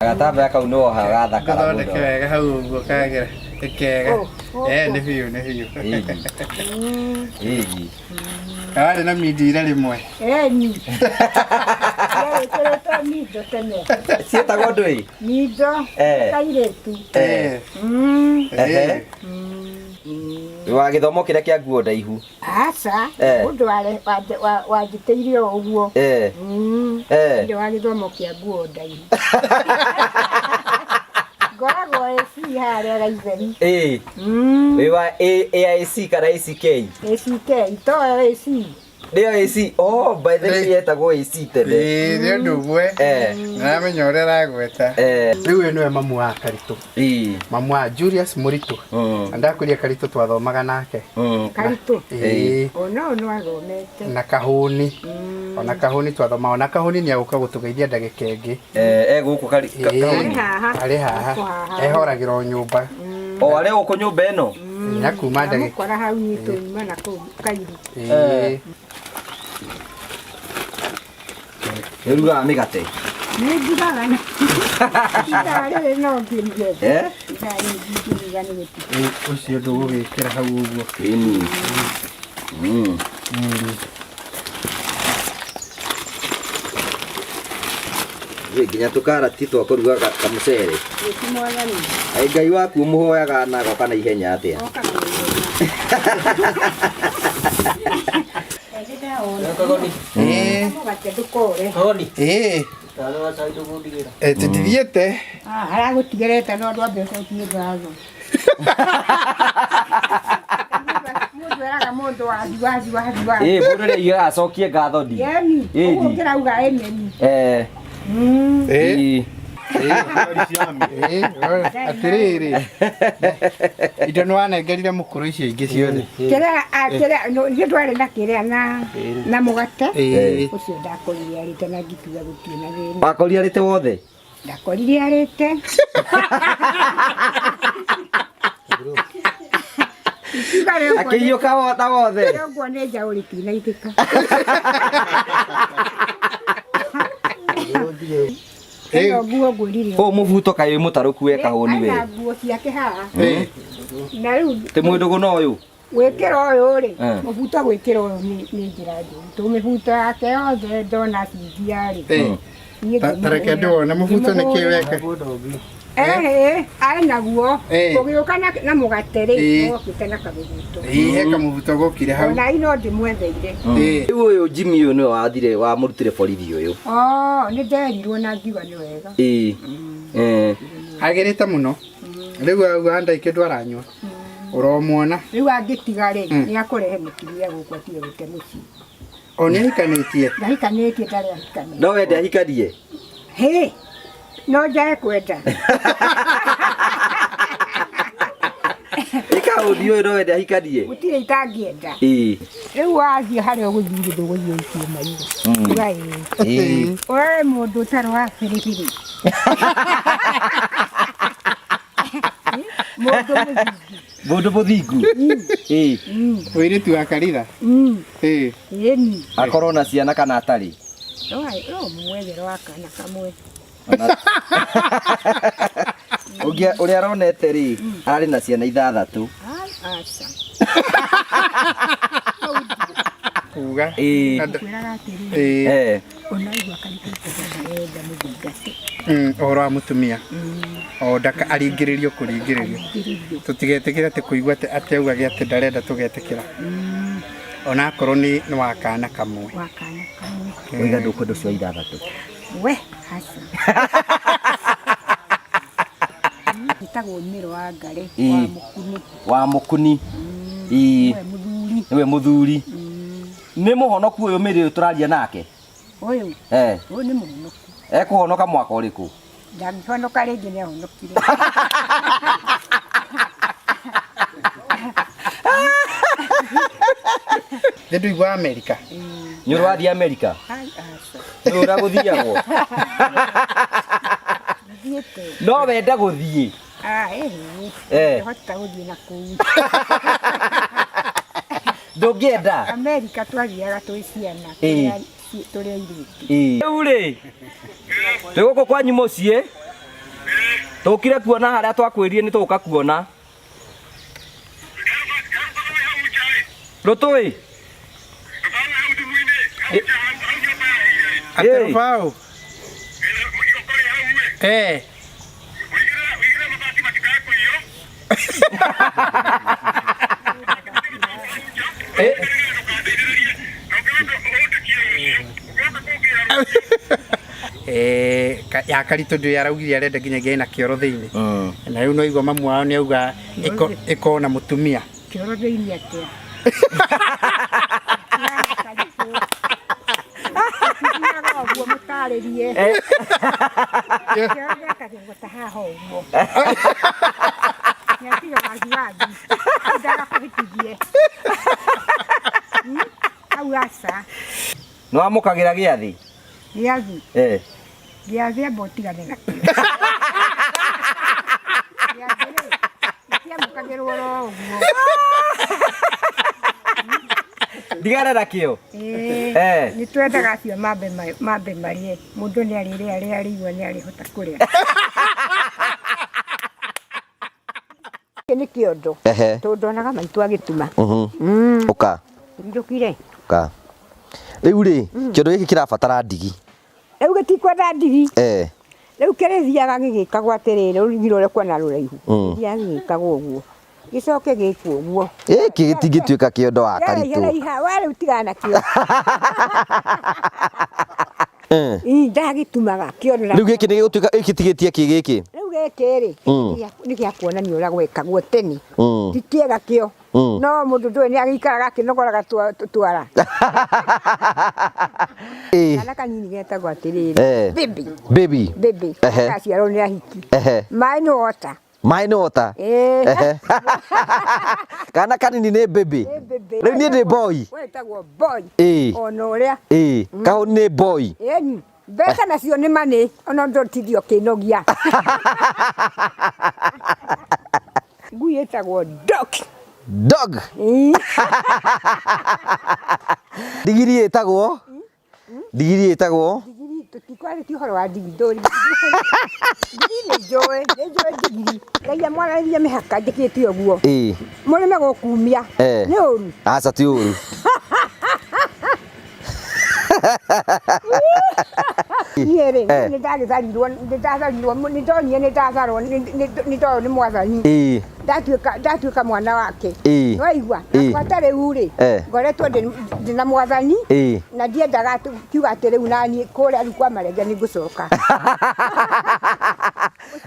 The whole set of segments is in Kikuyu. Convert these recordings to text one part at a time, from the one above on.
Gatambaya kau nĩ woha gathakara mũno. Gathondeke wega hau ũguo kagĩra nĩ kega. Eh, nĩ biũ nĩ biũ. Ĩĩ. Warĩ na mindira rĩmwe. Eni. Wĩkĩrĩtwo mindo tene. Ciĩtagwo ndũĩ? Mindo. Eh. Kairĩtu. Eh. Ehe. Wa gĩthomo kĩrĩa kĩa nguo ndaihu. Aca. Eh. Mũndũ wanjĩtĩire o ũguo. Eh. Eh. Ndirĩ wa gĩthomo kĩa nguo ndaihu. Ngoragwo AC harĩa Gaitheri. Ĩĩ. Wĩ wa AIC kana ACK? ACK, to AC. Nĩyo AC. Oh, by the way yetagwo AC tene. Ĩĩ, nĩ ũndũ ũmwe. Eh. Nĩramenya ũrĩa aragweta. Eh. Rĩu ũyũ nĩwe mamu wa Karitũ. Ĩĩ. Mamu wa Julius Mũritũ. Na ndakwĩrire Karitũ twathomaga nake. Karitũ. Ĩĩ. Ona ũyũ no athomete. Na Kahũni. Ona Kahũni twathomaga. Ona Kahũni nĩ agũka gũtũgeithia ndagĩka ĩngĩ. Eh, egũkũ Ĩĩ. Kahũni. Arĩ haha. Arĩ haha. Gũkũ haha. Ehoragĩra o nyũmba. O arĩ gũkũ nyũmba ĩno? Na kuma ndagĩka. Ndamũkora hau nyitũ nyuma na kũu Kairu. Ĩĩ. Nĩ ũrugaga mĩgate? Nĩ ndugaga na ithaa rĩrĩ no ngĩruge. Eh? Ithaa rĩrĩ ndingĩruga nĩ gũtukũ. Ĩĩ, ũcio ndũgũgĩkĩra hau ũguo. Ĩni. Ĩ, nginya tũkarati twa kũruga kamũcere. Gĩti mwathani. Ĩ, Ngai waku ũmũhoyaga na agoka na ihenya atĩa? Okaga na ihenya. Ĩĩ. Mũgate ndũkore. Ĩĩ. Ĩ, tũtithiĩte. Aragũtigĩrĩte no ndwambe ũcokie ngatho. Mũndũ eraga mũndũ wathi wathi wathi wathi. Ĩ, mũndũ nĩ aigaga acokie ngatho ndi. Yeni, Ĩni. ũguo ũkĩrauga ĩmeni. Eh. Ĩĩ. Ĩ. Ĩĩ, atĩrĩrĩ indo nĩ wanengerire mũkũrũ icio ingĩ ciothe. Kĩrĩa kĩrĩa niĩ ndwarĩ na kĩrĩa na na mũgate. Ĩĩ. Ũcio ndakorire arĩte na ngĩkiuga gũtirĩ na thĩna. Wakorire arĩte wothe? Ndakorire arĩte. Ikiuga rĩu Akĩiyũka wotha wothe? ũguo nĩ njaũ rĩtinaitĩka. Ĩno nguo ngwĩrire. Ũũ mũbuto kaĩ wĩ mũtarũku we Kahũni we. Ena nguo ciake haha. Ĩĩ. Na rĩu Tĩ mwĩndũgũ na ũyũ? gwĩkĩra ũyũ rĩ, Eh. mũbuto gwĩkĩra ũyũ nĩ njĩra njũru. Tondũ mĩbuto yake yothe ndona cingia rĩ. Ĩĩ. Niĩ Ta reke ndĩwone mũbuto nĩ kĩ weka. Ehĩ, arĩ naguo. Eh. Ũgĩũka na mũgate rĩ, Ĩĩ. wokĩte na kamũbuto. Ĩĩ, he kamũbuto gokire hau. Ona ino ndĩmwetheire. Ĩĩ. Rĩu ũyũ Jimmy ũyũ nĩwe wathire wamũrutire borithi ũyũ. Oh, nĩ nderirwo na ngiuga nĩ wega. Ĩĩ. Eh. Agĩrĩte mũno. Rĩu auga ndai kĩndũ aranyua. Ũromuona. Rĩu angĩtiga rĩ, nĩ akũrehe mũtumia gũkũ atige gũte mũciĩ. O nĩ ahikanĩtie. Ndahikanĩtie ndarĩ ahikanĩtie. No wende ahikanie? Hĩ, no njae kwenda. Ĩ Kahũni ũyũ no wende ahikanie? Gũtirĩ itangĩenda. Ĩĩ. Rĩu wathiĩ harĩa ũgũthiĩ ndũgũthiĩ ũikie maitho. Uga ĩĩ. Ĩĩ. Ũrore mũndũ ũtarĩ wa biribiri. Mũndũ mũthingu. Mũndũ mũthingu? Ĩĩ. Mũirĩtu wa karitha. Ĩĩ. Ĩni. Akorwo na ciana kana atarĩ? No mwethere wa kana kamwe. Ũngĩ ũrĩa aronete rĩ, ararĩ na ciana ithathatũ. Aca. Kuga. Ĩĩ. Kwĩraga atĩrĩrĩ, Ĩĩ. Eh. ona igua karikĩte ndarenda mũthingate. Ũhoro wa mũtumia. O ndaka aringĩrĩrio kũringĩrĩrio. Aringĩrĩrio. Tũtigetĩkĩre atĩ kũigua atĩ atĩ augage atĩ ndarenda tũgetĩkĩra. Ona akorwo nĩ wa kana kamwe. Wa kana kamwe. Wĩga ndũkwenda ũcio wa ithathatũ. We, aca. Ĩtagwo Mĩro wa Ngarĩ Ĩĩ. wa Mũkuni. Wa Mũkuni. Ĩĩ. Nĩwe mũthuri. Nĩwe mũthuri. Nĩ mũhonoku ũyũ Mĩrĩ ũyũ tũraria nake? Ũyũ, Eh. ũyũ nĩ mũhonoku. Ekũhonoka mwaka ũrĩkũ? Ndangĩhonoka rĩngĩ nĩ ahonokire. Nĩ ndũigua Amerika. Nĩ ũrĩ wathiĩ Amerika? Ai, aca. Nĩ ũrĩa gũthiagwo? Thiĩte. No wende gũthiĩ? Ah, ĩhĩ. Eh. Ndingĩhota gũthiĩ na kũu. Ndũngĩenda? Amerika twathiaga twĩ ciana. Ĩĩ. Tũrĩ airĩtu. Ĩĩ. Rĩu rĩ, twĩ gũkũ kwanyu mũciĩ Tũkire kuona harĩa twakwĩrire nĩ tũgũka kuona. Rũtũĩ. Atĩ rũbaũ. Eh. Eh, ya karitũ ndũ araugire arenda nginyagia ĩna kĩoro thĩinĩ. Na rĩu no igua mamu wao nĩ auga ĩkorwo na mũtumia. Kĩoro thĩinĩ atĩa? Ũguo mũtarĩrie. Kĩoro gĩakagĩrwo ta haha ũguo. Nĩatiga waziwazi. Ndagakũhĩtithie. Hau aca. Nĩ wamũkagĩra gĩathĩ? Gĩathĩ? Eh. Gĩathĩ amba ũtigane nakĩo. Gĩathĩ rĩ, gĩtiamũkagĩrwo oro ũguo. Ndigane nakĩo? Ĩĩ. Eh. Nĩ twendaga acio mambe mambe marĩe. Mũndũ nĩ arĩrĩa arĩa arĩigua nĩ arĩhota kũrĩa. Nĩ kĩondo. Ehe. Tondũ ndonaga maitũ agĩtuma. Ũka. Njũkire. Ũka. Rĩu rĩ, kĩondo gĩkĩ kĩrabatara ndigi. Rĩu gĩtikwenda ndigi. Eh. Rĩu kĩrĩthiaga gĩgĩkagwo atĩrĩrĩ, rũrigi rũrĩa kuona rũraihu. Gĩthiaga gĩgĩkagwo ũguo. Gĩcoke gĩkwo ũguo. Gĩkĩ gĩtingĩtuĩka kĩondo wa karitũ. Raiha, we rĩu tigana nakĩo. Eh. Ii ndagĩtumaga kĩondo. Rĩu gĩkĩ nĩ gĩgũtuĩka gĩtigĩtie kĩ gĩkĩ? Rĩu gĩkĩ rĩ, nĩ gĩa kuonania ũrĩa gwekagwo tene. Ti kĩega kĩo. No mũndũ ndũĩ nĩ agĩikaraga akĩnogoraga twara. Kana kanini getagwo atĩrĩrĩ. Baby. Baby. Baby. Gaciarwo nĩ ahiki. Maĩ nĩ water. Maĩ nĩ water. Ĩĩ. Kana kanini nĩ baby. Rĩu niĩ ndĩ boy. Wetagwo boy. Ĩĩ. Ona ũrĩa. Ĩĩ. Kahũni nĩ boy. Ĩni. Mbeca nacio nĩ money ona ndũtindie ũkĩnogia. Ngui ĩtagwo dog. Dog. Ndigiri ĩtagwo? Ndigiri ĩtagwo? Ndigiri tũtikwarĩtie ũhoro wa ndigiri ndũĩ. Ndigiri nĩ njũĩ, nĩ njũĩ ndigiri. Ngai amwarĩrie mĩhaka njĩkĩte ũguo. Ĩĩ. Mũrĩme gũkumia. Eh. Nĩ ũru. Aca ti ũru. Niĩ rĩ, nĩ ndagĩtharirwo, nĩ ndatharirwo, nĩ ndonire nĩ ndatharwo, nĩ ndoywo nĩ mwathani. Ĩĩ. Ndatuĩka mwana wake. Ĩĩ. Waigua? Na gwata rĩu rĩ, ngoretwo ndĩ na mwathani. Ĩĩ. Na ndiendaga kiuga atĩ rĩu naniĩ kũrĩa rĩu kwa marenge nĩ ngũcoka.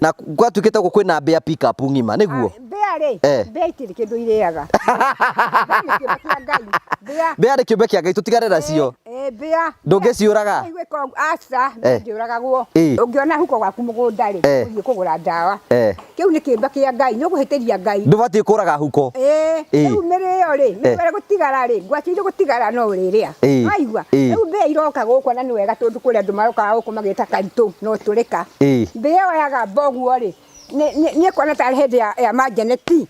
Na gwatuĩkĩte ũguo kwĩna mbĩa pick up ng'ima, nĩguo? Mbĩa rĩ, mbĩa itirĩ kĩndũ irĩaga. Mbĩa nĩ kĩũmbe kĩa Ngai. Mbĩa. Mbĩa nĩ kĩũmbe kĩa Ngai, tũtigane nacio. Mbĩa. Ndũngĩciũraga? Aca, mbĩa ndĩũragagwo. Ũngĩona huko gwaku mũgũnda rĩ, ũthiĩ kũgũra ndawa. Kĩu nĩ kĩũmbe kĩa Ngai, nĩ ũkũhĩtĩria Ngai. Ndũbatiĩ kũraga huko. Ĩĩ, rĩu mĩrĩo rĩ, mĩrĩo gũtigara rĩ, ngwacĩ irĩ gũtigara no ũrĩrĩa. Waigua? Rĩu mbĩa iroka gũkũ na nĩ wega tondũ kũrĩ andũ marokaga gũkũ magĩta karitũ no tũrĩka. Mbĩa yoyaga mboguo rĩ, nĩ kuona tarĩ hĩndĩ ya manjeneti.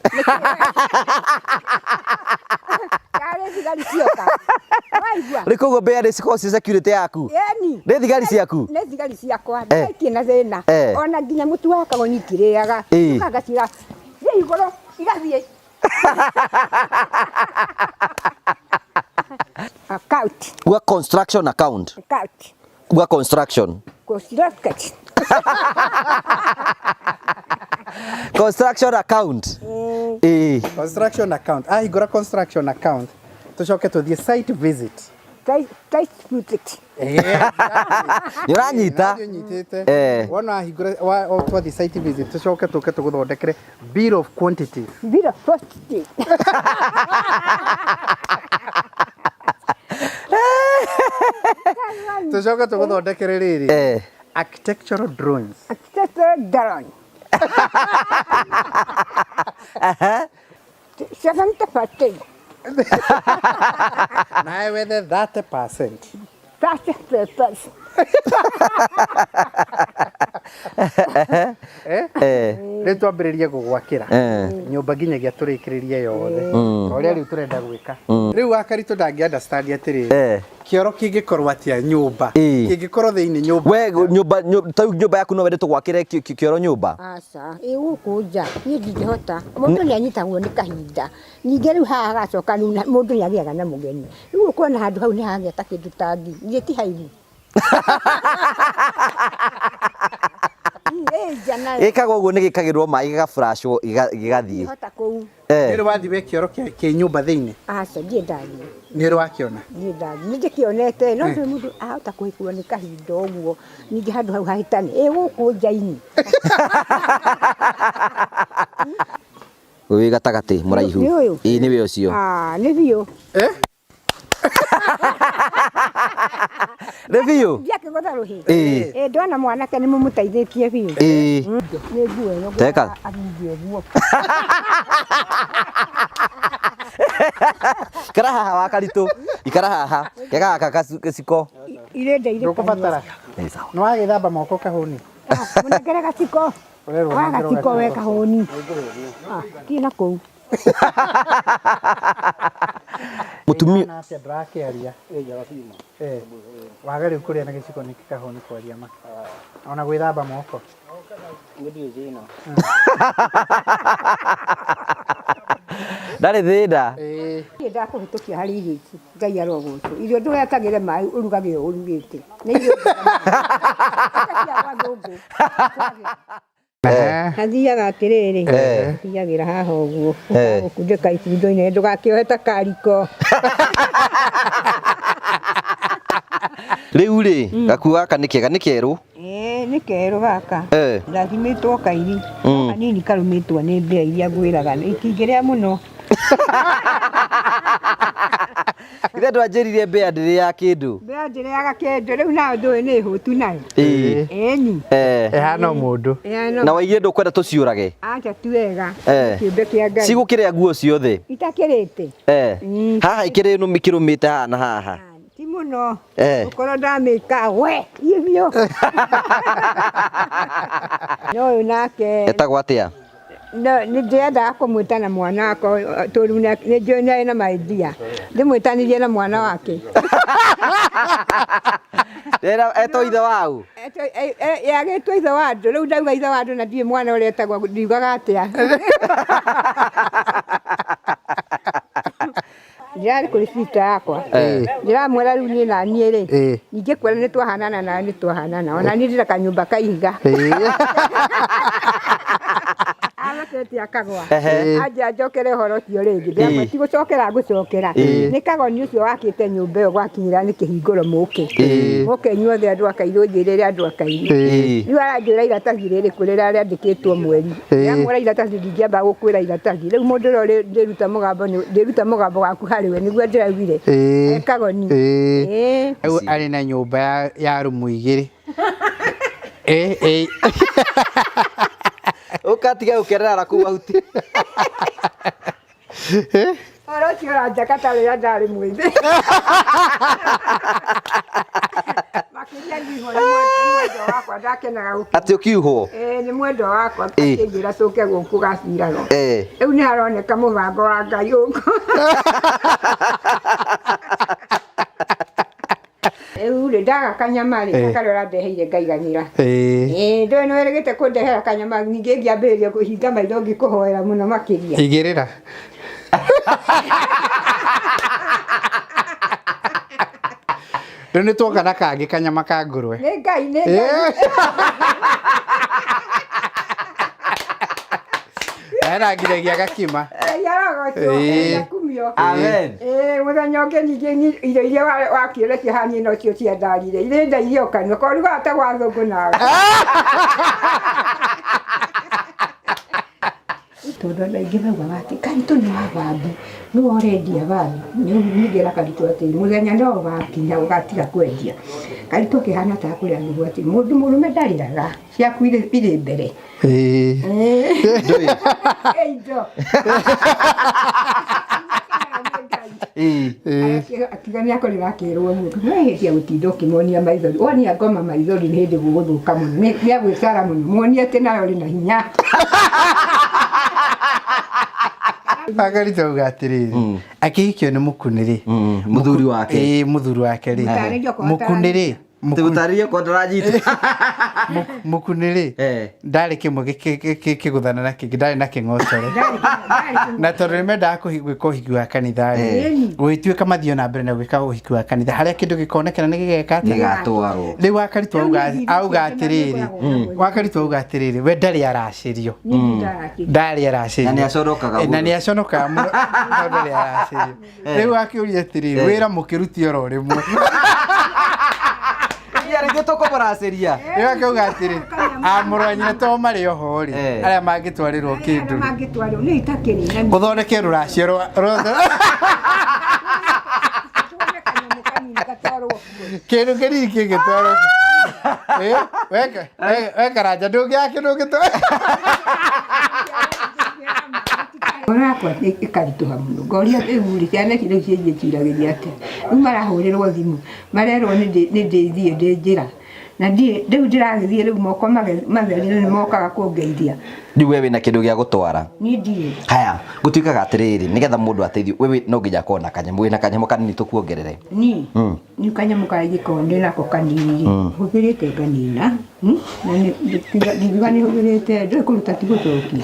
Yarĩ thigari cioka. Waigua? Rĩu koguo mbĩa nĩ cikoragwo ciĩ security yaku? Ĩni. Nĩ thigari ciaku? Nĩ thigari ciakwa. Itirĩ na thĩna. Ona nginya mũtu wa kagonyi itirĩaga. Ũkaga ngaciĩra, thiĩ igũrũ, igathiĩ. Account. Uga construction account. Account. Uga construction. Construction. Construction account. Ĩĩ. Construction account. Ahingũra construction account. Tũcoke tũthiĩ site visit. Site visit. Nĩ ũranyita? Nyitĩte. Wona ahingũra twathiĩ site visit tũcoke tũke tũgũthondekere bill of quantities. Bill of quantities. Tũcoke tũgũthondekere rĩrĩ. Architectural drawings. Architectural drawing. 70%. Nawe wethe 30%. 30%. Rĩu twambĩrĩrie gũgwakĩra nyũmba nginyagia tũrĩkĩrĩrie yothe ta ũrĩa rĩu tũrenda gwĩka. Rĩu wa Karitũ ndangĩ understand atĩrĩrĩ, Kĩoro kĩngĩkorwo atĩa nyũmba? Ĩĩ. Kĩngĩkorwo thĩinĩ nyũmba. We nyũmba ta rĩu nyũmba yaku no wende tũgwakĩre kĩoro nyũmba? Aca, ĩ gũkũ nja niĩ ndingĩhota. Mũndũ nĩ anyitagwo nĩ kahinda. Ningĩ rĩu haha hagacoka rĩu mũndũ nĩ agĩaga na mũgeni. Rĩu ũkona handũ hau nĩ hagĩa ta kĩndũ ta ngi. Githĩ ti haibu? Ĩ nja nayo. Gĩkagwo ũguo nĩ gĩkagĩrwo maĩ gĩgaflashwo gĩgathiĩ. Ndingĩhota kũu. Eh. Nĩ ũrĩ wathiĩ we kĩoro kĩ nyũmba thĩinĩ? Aca, ndirĩ ndathiĩ. Nĩ ũrĩ wakĩona? Ndirĩ ndathiĩ. Nĩ ndĩkĩonete, no ndũĩ mũndũ ahota kũhĩkwo nĩ kahinda ũguo. Ningĩ handũ hau hahĩtane. Ĩ gũkũ nja-inĩ. Ũyũ wĩ gatagatĩ mũraihu. Nĩ ũyũ? Ĩĩ nĩwe ũcio. Ah, nĩ biũ. Eh? Nĩ biũ? Ndiakĩgũtha rũhĩ. Ĩĩ. Ĩ ndona mwanake nĩ mũmũteithĩtie biũ. Ĩĩ. Nĩ nguo ĩno Teka. athungie ũguo. Ikara haha wa karitũ. Ikara haha. Kega gaka gaciko. Irĩ nda irĩ Ndũkũbatara. Ĩĩ sawa. Nĩ wagĩthamba moko kahũni? Mũnengere gaciko. Ũrerwo Wa ũnengerwo gaciko we kahũni. Ah, thiĩ na kũu. Mũtumia Na atĩa ndũrakĩaria? Eh. Waga rĩu kũrĩa na gĩciko nĩkĩ kahũni kwaria ma? Ona gwĩthamba moko. Ndarĩ thĩna. Ĩĩ. Niĩ ndakũhĩtũkia harĩ irio ici. Ngai arogocwo. Irio ndũgetagĩre maĩ ũrugage o ũrugĩte. Nĩ irio njega mũno. Ata cia gwathũngũ. Hathiaga atĩrĩrĩ, thiagĩra haha ũguo, ũgakundĩka ikundo inene ndũgakĩohe ta kariko. Rĩu rĩ, gakuo gaka nĩ kega, nĩ kerũ. Ĩĩ nĩ kerũ gaka. Gathimĩtwo kairi. Kanini karũmĩtwo nĩ mbĩa iria ngwĩraga itingĩrĩa mũno. Ithe ndwanjĩrire mbĩa ndĩrĩaga kĩndũ. Mbĩa ndĩrĩaga kĩndũ rĩu nayo ndũĩ nĩ hũtu nayo. Ĩĩ. Ĩni. Ĩhana o mũndũ. Na waigire ndũkwenda tũciũrage. Aca ti wega. Eh. Kĩũmbe kĩa Ngai. Cigũkĩrĩa nguo ciothe. Itakĩrĩte. Haha ikĩrĩ nũmi kĩrũmĩte haha na haha. Ti mũno. Eh. Ũkorwo ndamĩka we iĩ biũ. No ũyũ nake. Etagwo atĩa? No, nĩ ndĩrendaga kũmwĩta na mwana wakwa tondũ nĩ njũĩ nĩ arĩ na maidia. Ndĩmwĩtanĩrie na mwana wake. Ndĩrenda etwo ithe wau? Agĩtwo ithe wa andũ. Rĩu ndauga ithe wa andũ na ndiũĩ mwana ũrĩa etagwo ndiugaga atĩa. Ndĩrarĩ kũrĩ sister yakwa. Ndĩramwĩra rĩu niĩ na niĩ rĩ, ingĩkwĩra nĩ twahanana nawe nĩ twahanana. Ona niĩ ndĩna kanyũmba ka ihiga. Athekete akagwa. Anjia njokere ũhoro ũcio rĩngĩ. Ndĩramwĩra ti gũcokera ngũcokera. Nĩ kagoni ũcio wakĩte nyũmba ĩyo gwakinyĩra nĩ kĩhingũro mũke. Mũke inyuothe andũ a Kairũ njĩrĩre andũ a Kairũ. Rĩu aranjĩra iratathi rĩrĩ kũ rĩrĩa rĩandĩkĩtwo mweri. Ndĩramwĩra iratathi ndingĩamba gũkwĩra iratathi. Rĩu mũndũ ũrĩa ndĩruta mũgambo ndĩruta mũgambo waku harĩ we nĩguo ndĩraugire. Kagoni. Rĩu arĩ na nyũmba ya rumu igĩrĩ. Ũkatiga gũkerera kũu ahuti. Ũhoro ũcio ũranjaka ta rĩrĩa ndarĩ mwĩthĩ. Makĩria ndiuhwo nĩ mwendwa wakwa ndakenaga gũkiuga. Atĩ ũkiuhwo? Ĩĩ nĩ mwendwa wakwa akĩnjĩra tũke gũkũ gaciragwo. Rĩu nĩ haroneka mũbango wa Ngai ũkũ. Rĩu rĩ ndaga kanyama rĩ karĩa ũrandeheire ngaiganĩra. Ĩĩ ndũĩ nĩ wĩrĩgĩte kũndehera kanyama ningĩ ngĩambĩrĩria kũhinga maitho ngĩkũhoera mũno makĩria. Igĩrĩra. Rĩu nĩ tuoka na kangĩ kanyama ka ngũrwe. Nĩ Ngai nĩ Ngai. Hena nginyagia gakima. Ngai arogocwo, Ĩĩ. akumio. Amen. Ĩĩ mũthenya ũngĩ ningĩ irio iria wakĩũrekia haha niĩ nocio ciandarire. Irĩ ndairio kanua korugaga ta gwa thũngũ nawe. Tondũ andũ aingĩ maugaga atĩ Karitũ nĩ wa bambi, nĩwe ũrendia bambi. Niĩ ngera Karitũ atĩ mũthenya no ũgakinya ũgatiga kwendia. Karitũ akĩhana ta akũrĩa nĩguo atĩ mũndũ mũrũme ndarĩraga, ciaku irĩ mbere. Ndũĩ. Indo. Akiuga nĩ akorire akĩrwo ũguo. No hĩndĩ ya gũtinda ũkĩmuonia maithori. Wonia ngoma maithori nĩ hĩndĩ gũgũthũka mũno. Nĩ agwĩcara mũno. Muonie atĩ nawe ũrĩ na hinya. Akaritũ auga atĩrĩrĩ, akĩhikio nĩ mũkunĩ rĩ, Mũthuri wake. Ĩĩ, mũthuri wake rĩ, Mũtarĩrie okorwo mũkunĩ rĩ, Tũtarĩrie kwa ndaranyita. Mũkunĩ rĩ, ndarĩ kĩmwe kĩgũthana na kĩngĩ, ndarĩ na kĩng'otore. Na tondũ nĩ mendaga gwĩka ũhiki wa kanitha rĩ, gũgĩtuĩka mathiĩ na mbere na gwĩka ũhiki wa kanitha, harĩa kĩndũ gĩkonekana nĩ gĩgeka atĩa? Gĩgatwarwo. Rĩu Wakaritũ auga atĩrĩrĩ, Wakaritũ auga atĩrĩrĩ, we ndarĩ aracĩrio. Ndarĩ aracĩrio. Na nĩaconokaga mũno. Na nĩaconokaga mũno tondũ ndarĩ aracĩrio. Rĩu akĩũria atĩrĩrĩ, wĩra mũkĩruti oro rĩmwe. Rĩngĩ tũkũmũracĩria. Rĩu akauga atĩrĩ, amũrũ wa nyina to marĩ oho rĩ, arĩa mangĩtwarĩrwo kĩndũ rĩ. Mangĩtwarĩrwo nĩ itakĩrĩ na Ũthondeke rũracio rwa kĩndũ kĩnini kĩngĩtwarwo. We Karanja ndũngĩaga kĩndũ ũngĩtwara. Ngoro yakwa ĩkaritũha mũno, ngoria rĩu rĩ, ciana ici rĩu ciĩnjĩciragĩria atĩa? Rĩu marahũrĩrwo thimũ, marerwo nĩ ndĩthiĩ ndĩ njĩra. Na ndiĩ, rĩu ndĩragĩthiĩ rĩu moko matheri nĩ mokaga kũngeithia. Rĩu we wĩna kĩndũ gĩa gũtwara? Niĩ ndirĩ. Haya, gũtuĩkaga atĩrĩrĩ, nĩgetha mũndũ ateithio, wewe no nginya akorwo na kanyamũ, wĩna kanyamũ kanini tũkuongerere. Niĩ? Nĩ kanyamũ karĩa ingĩkorwo ndĩ nako kanini, hũthĩrĩte nganina, na ndingiuga nĩ hũthĩrĩte, ndũĩ kũruta ti gũcokia.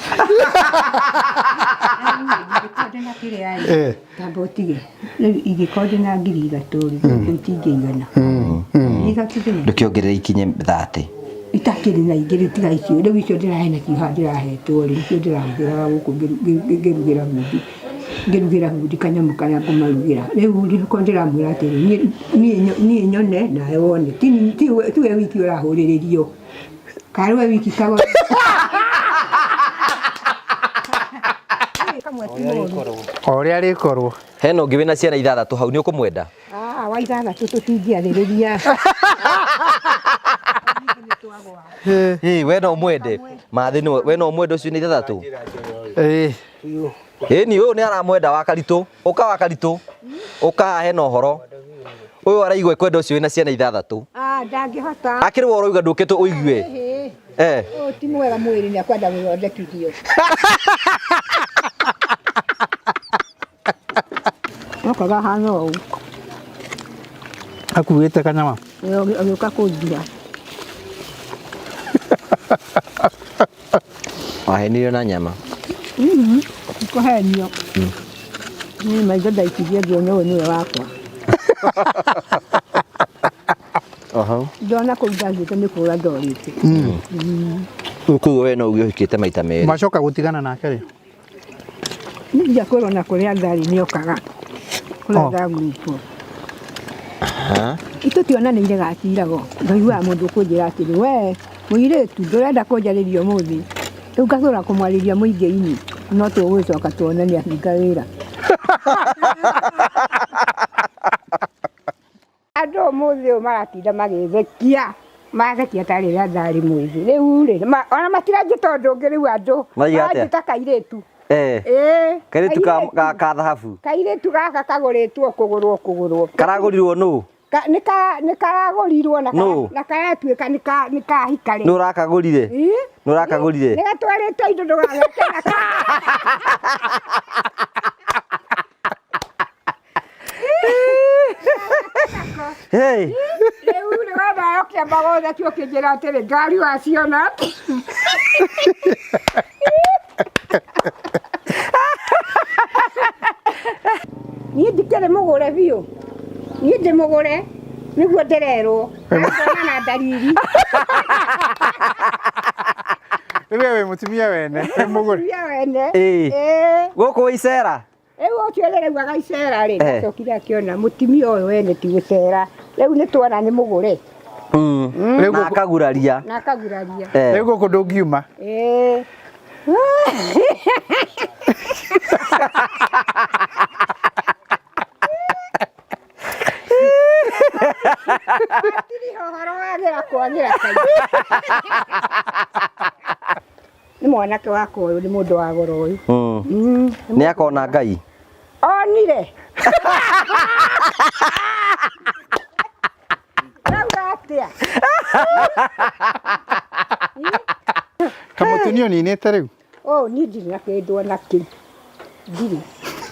Ingĩkorwo ndĩna kĩrĩa rĩ, tamba ũtige. Rĩu ingĩkorwo ndĩna 3,000 rĩ, rĩu itingĩigana. 3,000 ndĩna. Ndũkĩongerere ikinye 30. Itakĩrĩ na ingĩ rĩu tiga icio, rĩu icio ndĩrahe nacio haha ndĩrahetwo rĩ, nĩcio ndĩrahũthĩraga gũkũ ngĩrugĩra bundi. Ngĩrugĩra bundi kanyamũ karĩa ngũmarugĩra. Rĩu nĩko ndĩramwĩra atĩrĩ, niĩ nyone nawe wone. Ti we wiki ũrahũrĩrĩrio. Karĩ we wiki kagũra. O ũrĩa rĩkorwo. Hena ũngĩ wĩna ciana 6 hau, nĩ ũkũmwenda? Wa 6 tũtingĩarĩrĩria. We no ũmwende? Mathĩ nĩwe, we no ũmwende ũcio nĩ 6? Ĩĩ. Ĩni, ũyũ nĩ aramwenda Wakaritũ. Ũka Wakaritũ. Ũka haha hena ũhoro. Ũyũ araigua ekwenda ũcio wĩna ciana 6. Ndangĩhota. Akĩrĩ we ũrauga ndũkĩte ũigue. Ũyũ ti mwega mwĩrĩ, nĩ akwenda gũthondekithio. Okaga hana ũũ. Akuĩte kanyama. Agĩũka kũnjia. Wahenirio na nyama. Kũhenio. Niĩ maitho ndaikirie ngĩona ũyũ nĩwe wakwa. Ndona kũu ndathiĩte nĩ kũra ndorĩte. Koguo we no uge ũhikĩte maita merĩ. Macoka gũtigana nake rĩ? Niĩ ndiakwĩrwo na kũrĩa ndarĩ nĩokaga. Kũrĩa ndagurutwo. Itũtionanĩire gacirago. Ngaiguaga mũndũ ũkũnjĩra atĩrĩ, we mũirĩtu ndũrenda kũnjarĩria ũmũthĩ. Rĩu ngatũra kũmwarĩria mũingĩ-inĩ. No tũgũgĩcoka tuonane ahinga wĩra. Andũ ũmũthĩ ũyũ maratinda magĩthekia. Mathekia ta rĩrĩa ndarĩ mwĩthĩ. Rĩu rĩ, ona matiranjĩta ũndũ ũngĩ rĩu andũ. Maraiga atĩa? Maranjĩta kairĩtu. Kairĩtu ka thahabu. Kairĩtu gaka kagũrĩtwo kũgũrwo kũgũrwo. Karagũrirwo nũ? Nĩ karagũrirwo na karatuĩka nĩ kahika rĩ. Nũ ũrakagũrire? Nũ ũrakagũrire? Nĩ gatwarĩte indo ndũgageke na ka. Hey. Rĩu nĩ wenda ũkĩamba gũthekio ũkĩnjĩra atĩrĩ, ngari waciona. Niĩ ndikĩrĩ mũgũre biũ. Niĩ ndĩ mũgũre nĩguo ndĩrerwo. Ngona na ndariri. Rĩu we wĩ mũtumia wene, wĩ mũgũre. Mũtumia wene. Gũkũ wĩ icera? Rĩu ũcio ũreraugaga icera rĩ, acokire akĩona mũtumia ũyũ wene ti gũcera. Rĩu nĩ tuona nĩ mũgũre. Rĩu Na akaguraria. Na akaguraria. Rĩu gũkũ ndũngiuma. Hatirĩ ũhoro wagĩra kwagĩra kaingĩ. Nĩ mwanake wakwa ũyũ, nĩ mũndũ wa goro ũyũ. Nĩ akona Ngai? Onire. Rauga atĩa? Kamũtĩ nĩ ũninĩte rĩu? Oh, niĩ ndirĩ na kĩndũ ona kĩ. Ndirĩ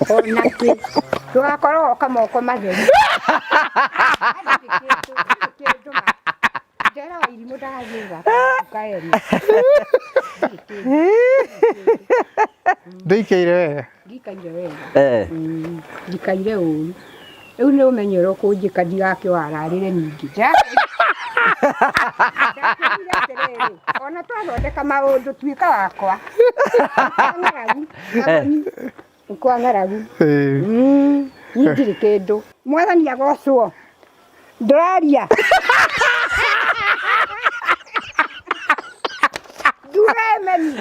ona kĩ, ndũgakorwo woka moko matheri. Ndirĩ kĩndũ, ndirĩ kĩndũ ma. Ndera wa irimũ ndagathiĩ gũthaka nduka ene. Ndirĩ kĩndũ. Ndũikaire wega. Ndikaire wega. Ndikaire ũru. Rĩu nĩ ũmenye ũrĩa ũkũnjĩka ndigakĩwararĩre ningĩ. Ndakwĩrire atĩrĩrĩ, ona twathondeka maũndũ tuĩka wakwa. Kwa ng'aragu, kagoni, kwa ng'aragu. Niĩ ndirĩ kĩndũ. Mwathani agocwo. Ndũraria. Nduga emeni.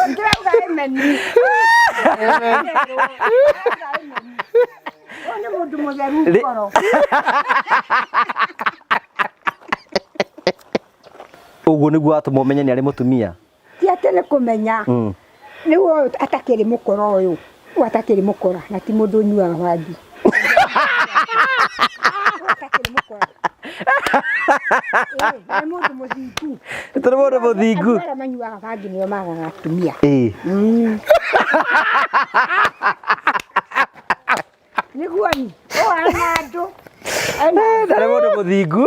Ndĩrauga emeni. Ndĩrauga emeni. Ũyũ nĩ mũndũ mũtheru ngoro. Ũguo nĩguo watũma ũmenye nĩ arĩ mũtumia? Ti atĩ nĩ kũmenya. Rĩu ũyũ atakĩrĩ mũkora ũyũ, ũyũ atakĩrĩ mũkora na ti mũndũ ũnyuaga bangi. Ũyũ atakĩrĩ mũkora. Ĩĩ, na nĩ mũndũ mũthingu. Tũrĩ mũndũ mũthingu. Andũ arĩa manyuaga bangi nĩo magaga atumia. Nĩguo ni ũyũ ena andũ. Ena andũ. Ndarĩ mũndũ mũthingu.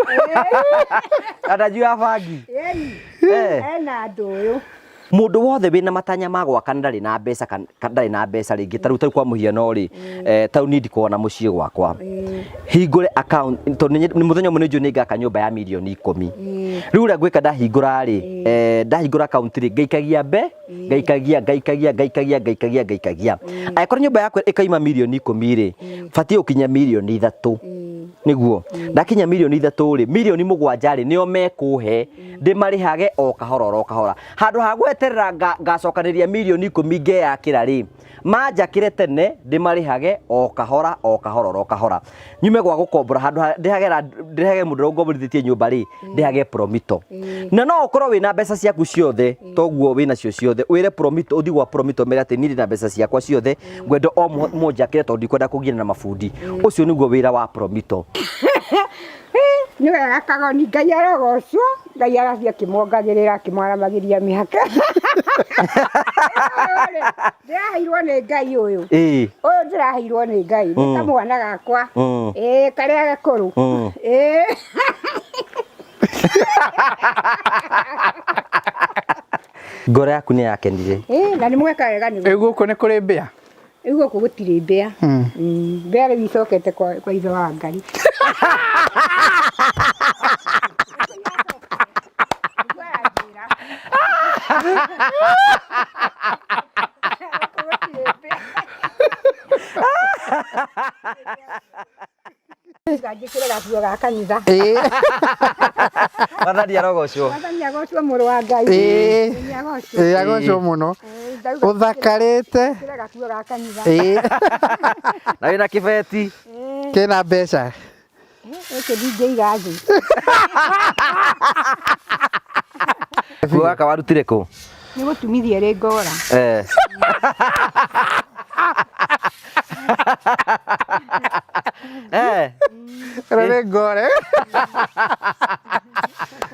Andanyuaga bangi. Ĩni. Ena andũ ũyũ. Mũndũ wothe wĩna matanya ma gwaka na ndarĩ na mbeca ndarĩ na mbeca rĩngĩ ta rĩu kwa mũhiano rĩ, ta rĩu niĩ ndikoragwo na mũciĩ gwakwa. Hingũre account tondũ nĩ mũthenya ũmwe nĩ njũĩ nĩ ngaka nyũmba ya mirioni 10. Rĩu ũrĩa ngwĩka ndahingũra rĩ, ndahingũra account rĩ, ngaikagia ngaikagia ngaikagia ngaikagia ngaikagia ngaikagia. Angĩkorwo nyũmba yakwa ĩkaima mirioni 10 rĩ, batiĩ gũkinya mirioni 3. Nĩguo. Ndakinya mirioni 3 rĩ, mirioni 7 rĩ, nĩo mekũhe ndĩmarĩhage o kahora oro kahora. Handũ ha gweterera ngacokanĩria mirioni 10 ngeyakĩra rĩ, manjakĩre tene ndĩmarĩhage o kahora o kahora oro kahora. Nyume gwa gũkombora handũ ha ndĩhage mũndũ ũrĩa ũngomborithĩtie nyũmba rĩ, ndĩhage promito. Na no ũkorwo wĩna mbeca ciaku ciothe, toguo wĩna cio ciothe, wĩre promito, ũthiĩ gwa promito ũmere atĩ niĩ ndĩna mbeca ciakwa ciothe, ngwenda o mũnjakĩre tondũ ndikwenda kũgiana na mabundi. Ũcio nĩguo wĩra wa promito. Nĩ wega Kagoni, Ngai arogocwo, Ngai arathiĩ akĩmuongagĩrĩra akĩmwaramagĩria mĩhaka. Ndĩraheirwo nĩ Ngai ũyũ. Ũyũ ndĩraheirwo nĩ Ngai, nĩ kamwana gakwa. Ĩĩ karĩa gakũrũ. Ĩĩ. Ngoro yaku nĩ yakenire. Ĩĩ, na nĩ mweka wega nĩ. Rĩu gũkũ nĩ kũrĩ mbĩa? Rĩu gũkũ gũtirĩ mbĩa. Mbĩa rĩu icokete kwa ithe wa Ngai. Njĩkĩre gakuo ga kanitha. Mwathani arogocwo. Mwathani agocwo mũrũ wa Ngai. Nĩ agocwo. Ĩĩ agocwo mũno. Ũthakarĩte. Njĩkĩre gakuo ga kanitha. Na wĩna kĩbeti. Kĩna mbeca. Gĩkĩ ndingĩiga thĩ. Gakuo gaka warutire kũ? Nĩ gũtumithia ĩrĩ ngora. Rĩrĩ ngore.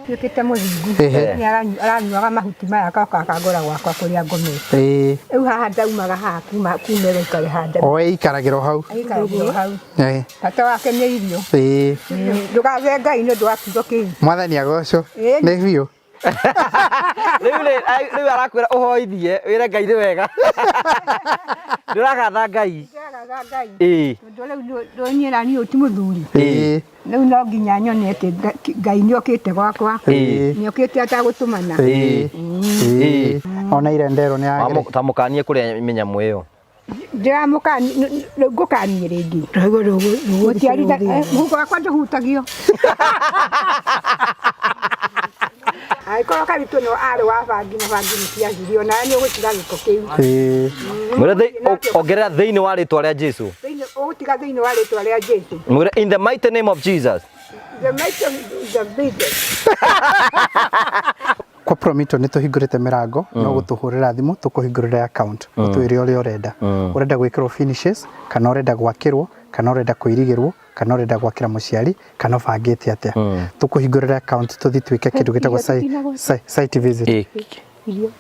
Tuĩkĩte mũthingu. Nĩ aranyuaga mahuti maya agoka akangora gwakwa kũrĩa ngomete. Rĩu haha ndaumaga haha kuma ĩyo ikare haha. O ĩikaragĩra o hau. Ĩikaragĩra o hau. Bata wake nĩ irio. Ndũgathe Ngai nĩ ũndũ wa kiugo kĩu. Mwathani agocwo. Nĩ biũ. Rĩu arakwĩra ũhoithie wĩre Ngai nĩ wega. Ndũragatha Ngai. Ndĩragatha Ngai. Tondũ rĩu niĩ na niĩ ti mũthuri. Rĩu no nginya nyone atĩ Ngai nĩ okĩte gwakwa. Nĩ okĩte atagũtũmana. Ona irenderwo nĩ yagĩrĩire. Ta mũkanie kũrĩa mĩnyamũ ĩyo. Ndĩramũkania ngũkanie rĩngĩ. Mũhuko wakwa ndũhutagio. Angĩkorwo Karitũ no arĩ wa bangi na bangi nĩ ciahirio, nawe nĩ ũgũtiga gĩko kĩu. Mwĩre ongerera thĩinĩ wa rĩtwa rĩa Jesu. Ũgũtiga thĩinĩ wa rĩtwa rĩa Jesu. Mwĩre in the mighty name of Jesus. The mighty the Jesus. Kwa Promito nĩ tũhingũrĩte mĩrango, no gũtũhũrĩra thimũ tũkũhingũrĩre account, ũtwĩre ũrĩa ũrenda. Ũrenda gwĩkĩrwo finishes, kana ũrenda gwakĩrwo, kana ũrenda kũirigĩrwo, kana ũrenda gwakĩra mũciari, kana ũbangĩte atĩa. Tũkũhingũrĩre account tũthiĩ twĩke kĩndũ gĩtagwo site visit. Irio.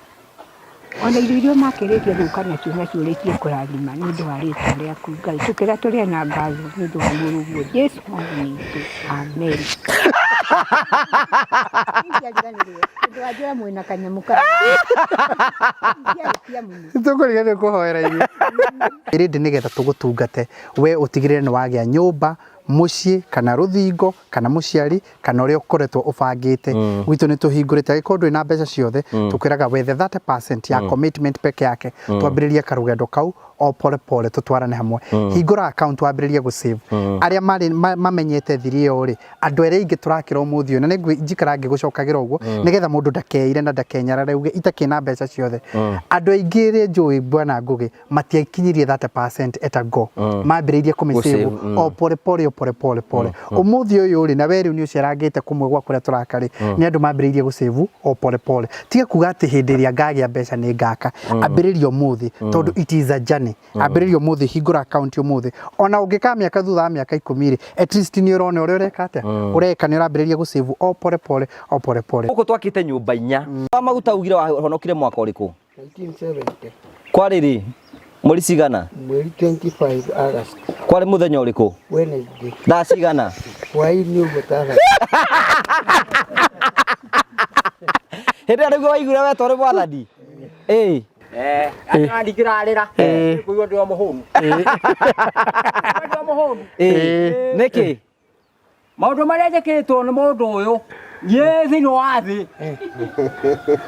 Ona irio iria ũmakĩrĩtie gũka nacio nacio ũrĩkie kũrathima nĩ ũndũ wa rĩtwa rĩaku Ngai. Tũkĩra tũrĩe na ngatho nĩ ũndũ wa mũrũguo Jesu Mwathani witũ. Amen. Ingĩariganĩrwo, ũndũ wa njĩra mwĩna kanyamũ kau. Ingĩarĩkia mũno. Tũkũriganĩrwo kũhoera irio. Ĩrĩndĩ nĩgetha tũgũtungate we ũtigĩrĩre nĩ wagĩa nyũmba, mũciĩ kana rũthingo kana mũciari kana ũrĩa ũkoretwo ũbangĩte. Gwitũ nĩ tũhingũrĩte, angĩkorwo ndũrĩ na mbeca ciothe, tũkwĩraga wethe 30% ya commitment peke yake, twambĩrĩrie karũgendo kau o pole pole tũtwarane hamwe. Hingũra account wambĩrĩrie gũ save. Arĩa marĩ mamenyete thiri ĩyo rĩ, andũ arĩa aingĩ tũrakĩra ũmũthĩ ũyũ, na nĩ njikara ngĩgũcokagĩra ũguo nĩgetha mũndũ ndakeire na ndakenyarare uge itakĩ na mbeca ciothe. Andũ aingĩ rĩ njũĩ bwana Ngũgĩ matiakinyirie 30% at a go, mambĩrĩirie kũmĩsave o pole pole o pole pole pole. Ũmũthĩ ũyũ rĩ, na we rĩu nĩ ũcerangĩte kũmwe gwa kũrĩa tũraka rĩ, nĩ andũ mambĩrĩirie gũsave o pole pole. Tiga kuga atĩ hĩndĩ ĩrĩa ngagĩa mbeca nĩ ngaka, ambĩrĩria ũmũthĩ, tondũ it is a journey. Ambĩrĩria ũmũthĩ, hingũra account ũmũthĩ, ona ũngĩka mĩaka thutha wa mĩaka 10 rĩ, at least nĩ ũrona ũrĩa ũreka atĩa, ũreka nĩ ũrambĩrĩria gũsave o pole pole o pole pole. Gũkũ twakĩte nyũmba inya. Wa maguta ugire wahonokire mwaka ũrĩkũ? 1970. Kwarĩ rĩ? Mweri cigana? Mweri 25 August. Kwarĩ mũthenya ũrĩkũ? Wednesday. Thaa cigana? Hwaĩ-inĩ ũguo ta thaa. Hĩndĩ ĩyo nĩguo waiguire wetwo nĩ Mwathani? Ĩĩ. Ndingĩrarĩra kũigua ndĩ o mũhũnu. Ndĩ o mũhũnu. Ĩĩ. Nĩkĩ? Maũndũ marĩa njĩkĩtwo nĩ mũndũ ũyũ niĩ thĩinĩ wa thĩ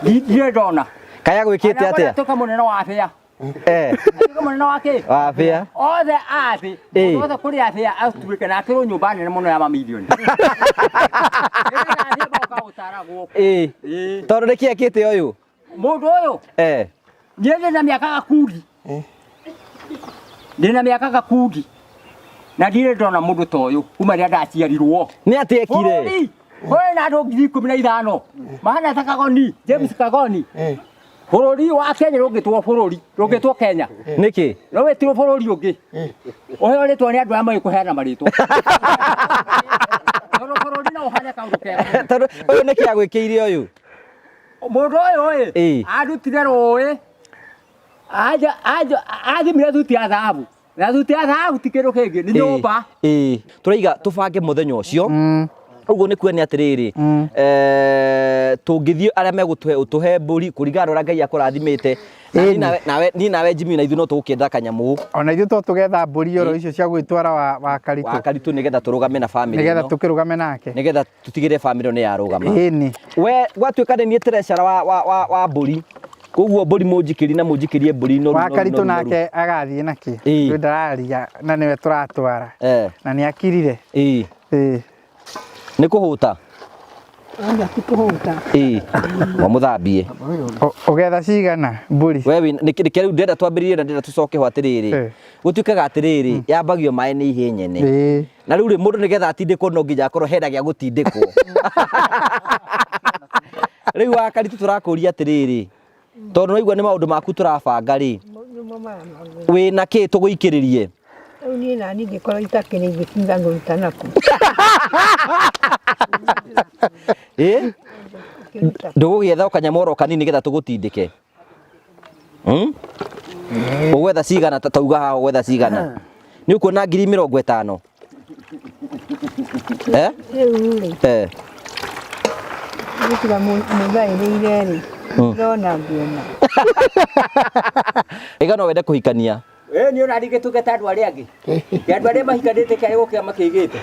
ndirĩ ndona. Kaya gwĩkĩte atĩa? Atuĩka mũnene wa bĩa. Atuĩka mũnene wa kĩ? Wa bĩa. Othe a thĩ. Mũndũ wothe kũrĩ a bĩa atuĩke na akĩrwo nyũmba nene mũno ya mamirioni. Ĩĩ. Tondũ nĩkĩ ekĩte ũyũ? Mũndũ ũyũ? Niĩ ndĩna mĩaka gakundi. Ndĩna mĩaka gakundi. Na ndirĩ ndona mũndũ ta ũyũ kuma rĩrĩa ndaciarirwo. Nĩ atĩa ekire? Kũrĩ na andũ 15,000 mahana ta Kagoni, James Kagoni. Bũrũri wa Kenya ndũngĩtwo bũrũri, ndũngĩtwo Kenya. Nĩkĩ? No wĩtirwo bũrũri ũngĩ. Ũheo rĩtwa nĩ andũ arĩa moĩ kũheana marĩtwa. Tondũ bũrũri no ũhane kaũndũ kega. Tondũ ũyũ nĩkĩ agwĩkĩire ũyũ? Mũndũ ũyũ ĩ, andutire rũĩ, athimire thuti ya thahabu. Na thuti ya thahabu ti kĩndũ kĩngĩ, nĩ nyũmba. Ĩĩ. Tũraiga tũbange mũthenya ũcio. Ũguo nĩ kuona atĩrĩrĩ, tũngĩthiĩ arĩa megũtũhe ũtũhe mbũri kũringana na ũrĩa Ngai akũrathimĩte. Niĩ nawe Jimmy na ithuĩ no tũgũkĩenda kanyamũ. Ona ithuĩ to tũgetha mbũri oro icio cia gwĩtwara wa Karitũ. Wa Karitũ nĩgetha tũrũgame na famĩlĩ ĩno. Nĩgetha tũkĩrũgame nake. Nĩgetha tũtigĩrĩre famĩlĩ ĩno nĩ yarũgama. Ĩni. We gwatuĩka nĩ niĩ treasurer wa mbũri. Koguo mbũri mũnjikĩrie na mũnjikĩrie mbũri noru. Wa Karitũ nake agathiĩ nakĩ? Rĩu ndararia na nĩwe tũratwara. Na nĩ akirire. Ĩĩ. Nĩ kũhũta? Anja ti kũhũta. Ĩĩ. Wamũthambie. Ũgetha cigana mbũri? We wĩ nĩ rĩu ndĩrenda twambĩrĩrie na ndĩrenda tũcoke ho atĩrĩrĩ. Gũtuĩkaga atĩrĩrĩ, yambagio maĩ nĩ ihĩĩ nyene. Na rĩu rĩ mũndũ nĩgetha atindĩkwo no nginya akorwo hena gĩa gũtindĩkwo. Rĩu wa Karitũ tũrakũria atĩrĩrĩ, tondũ nĩwaigua nĩ maũndũ maku tũrabanga rĩ, wĩna kĩ tũgũikĩrĩrie? Rĩu niĩ nani ingĩkorwo itakĩrĩ ingĩtinda ngũruta nakũ? Ĩ? Ndũgũgĩetha o kanyamũ oro kanini nĩgetha tũgũtindĩke? Ũgwetha cigana ta tauga haha ũgwetha cigana? Nĩ ũkuona 50,000? Rĩu rĩ. Nĩ tiga mũthaĩrĩire rĩ, ndona ngĩona. Ĩga no wende kũhikania? Ĩ niĩ ona ndingĩtuĩka ta andũ arĩa angĩ. Ke andũ arĩa mahikanĩtie kĩarĩ gũkĩa makĩigĩte.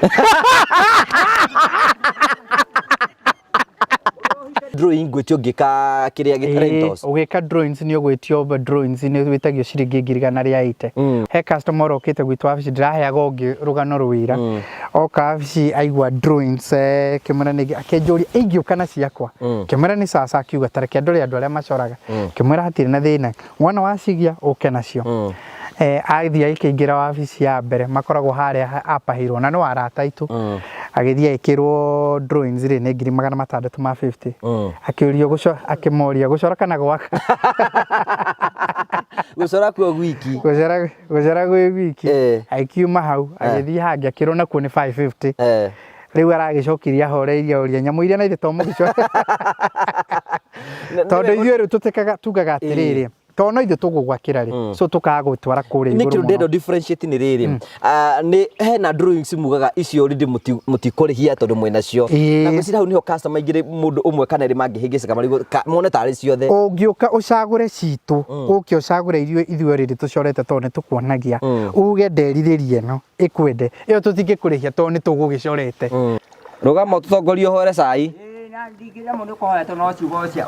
Drawing ngwĩtio ngĩka kĩrĩa gĩ rentals. Ũgĩka drawings nĩ ũgwĩtio drawings nĩ wĩtagio ciringi 180,000. He customer ũrokĩte gwitũ wabici ndĩraheaga ũngĩ rũgano rwĩra. Oka wabici aigua drawings kĩmwĩra nĩ akĩnjũria ingĩũka na ciakwa. Kĩmwĩra nĩ sawa sawa akiuga ta reke ndore andũ arĩa macoraga. Kĩmwĩra hatirĩ na thĩna. Wona wacigia ũke nacio. Athiĩ agĩkĩingĩra wabici ya mbere makoragwo harĩa Upper Hill na no arata aitũ. Agĩthiĩ agĩkĩrwo drawings rĩ nĩ 650,000. Akĩũrio akĩmoria gũcora kana gwaka. Gũcora kuo gwiki. Gũcora gũcora gwĩ wiki. Agĩkiuma hau agĩthiĩ hangĩ akĩrwo nakuo nĩ 550. Rĩu aragĩcokirie ahoreirie oria nyamũ iria na ithe to mũgĩcora. Tondũ ithuĩ rĩu tũtĩkaga tugaga atĩrĩrĩ tondũ no ithuĩ tũgũgwakĩra rĩ, so tũkaga gũtwara kũrĩa nĩ igũrũ kĩndũ mũno. Ndĩrenda differentiate nĩ rĩrĩ, nĩ hena drawings mugaga icio already mũtikũrĩhia tondũ mwĩna cio. Na ngwĩciria hau nĩho customer aingĩ mũndũ ũmwe kana erĩ mangĩhĩngĩcĩka marigwo mone tarĩ ciothe. Ũngĩũka ũcagũre citũ, ũke ũcagũre ithuĩ already tũcorete tondũ nĩ tũkuonagia, uge nderirĩria ĩno ĩkwende ĩyo tũtingĩkũrĩhia tondũ nĩ tũgũgĩcorete. Rũgama ũtũtongorie ũhore cai. Na ndingĩremwo nĩ kũhoya tondũ no ciugo cia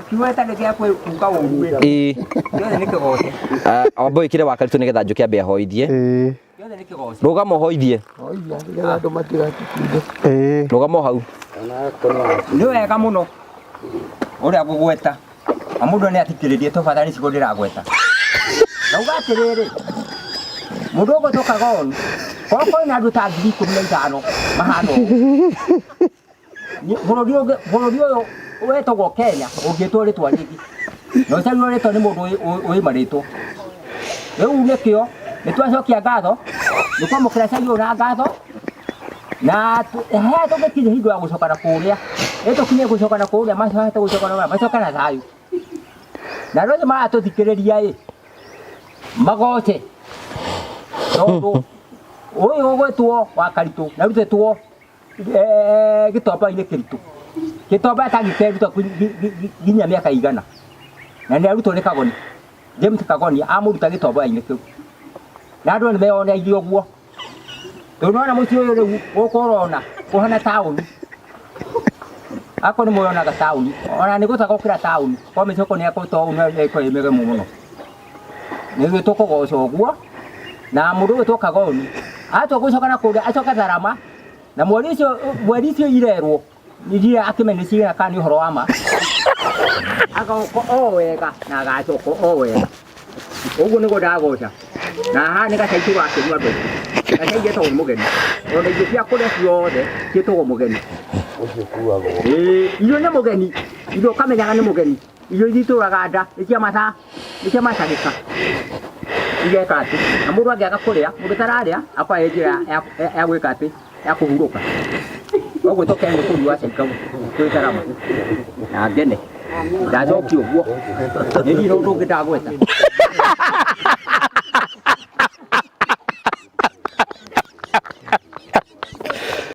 kiugo gĩtarĩ gĩa kuga ũru. Gĩothe nĩ kĩgoce. Wamba wĩkĩre wakaritũ nĩgetha njũke ambe ahoithie. Gĩothe nĩ kĩgoce. Rũgama ũhoithie. Oiya nĩgetha andũ matigatũkunde. Rũgama o hau. Nĩ wega mũno ũrĩa ngũgweta na mũndũ nĩ atikĩrĩrie tũbata nĩ ciugo ndĩragweta. Ndauga atĩrĩrĩ, mũndũ ũgwĩtwo Kagoni korwo kwĩna andũ ta 15,000 mahana ũũ, bũrũri ũngĩ bũrũri ũyũ wetagwo Kenya ũngĩtwo rĩtwa rĩngĩ na ũcarirwo rĩtwa nĩ mũndũ wĩ marĩtwa. Rĩu nĩkĩo nĩ twacokia ngatho nĩ kwamũkĩra cai ũyũ na ngatho na harĩa tũngĩkinya hingo ya gũcoka na kũrĩa nĩ tũkinye gũcoka na kũrĩa macoke gũcoka na macoke na thayũ na andũ othe maratũthikĩrĩria ĩ magoce tondũ ũyũ ũgwĩtwo wa Karitũ na arutĩtwo gĩtomba-inĩ kĩritũ gĩtomba atangĩkeruta nginya mĩaka igana na nĩ arutwo nĩ Kagoni James Kagoni amũruta gĩtomba-inĩ kĩu na andũ nĩ meyoneire ũguo. Rĩu nĩwona mũciĩ ũyũ rĩu gũkũ ũrona kũhana taũni akorwo nĩ mũyonaga taũni ona nĩ gũtaka gũkĩra taũni kwa mĩcoko nĩ yakũtwo ũũ na ĩkorwo ĩ mĩgemu mũno nĩguo tũkũgoca ũguo na mũndũ ũgwĩtwo Kagoni atua gũcoka na kũrĩa acoke Tharama na mweri ũcio mweri icio irerwo iria akĩmenya nĩ cigana kana nĩ ũhoro wa ma agoka o wega na agacoka o wega ũguo nĩguo ndagoca na haha nĩ gacai tũrakĩnyua andũ aingĩ gacai getagwo nĩ mũgeni ona irio cia kũrĩa ciothe ciĩtagwo mũgeni. Ĩĩ, irio nĩ mũgeni irio ũkamenyaga nĩ mũgeni irio iria itũraga nda nĩ cia mathaa nĩ cia macagĩka igeka atĩ na mũndũ angĩaga kũrĩa mũndũ ũtararĩa akoragwo ĩ njĩra ya gwĩka atĩ ya kũhurũka koguo tũkene nĩ kũnyua cai kau twĩ Tharama na ngene ndacokia ũguo nĩ ndirĩ ũndũ ũngĩ ndagweta.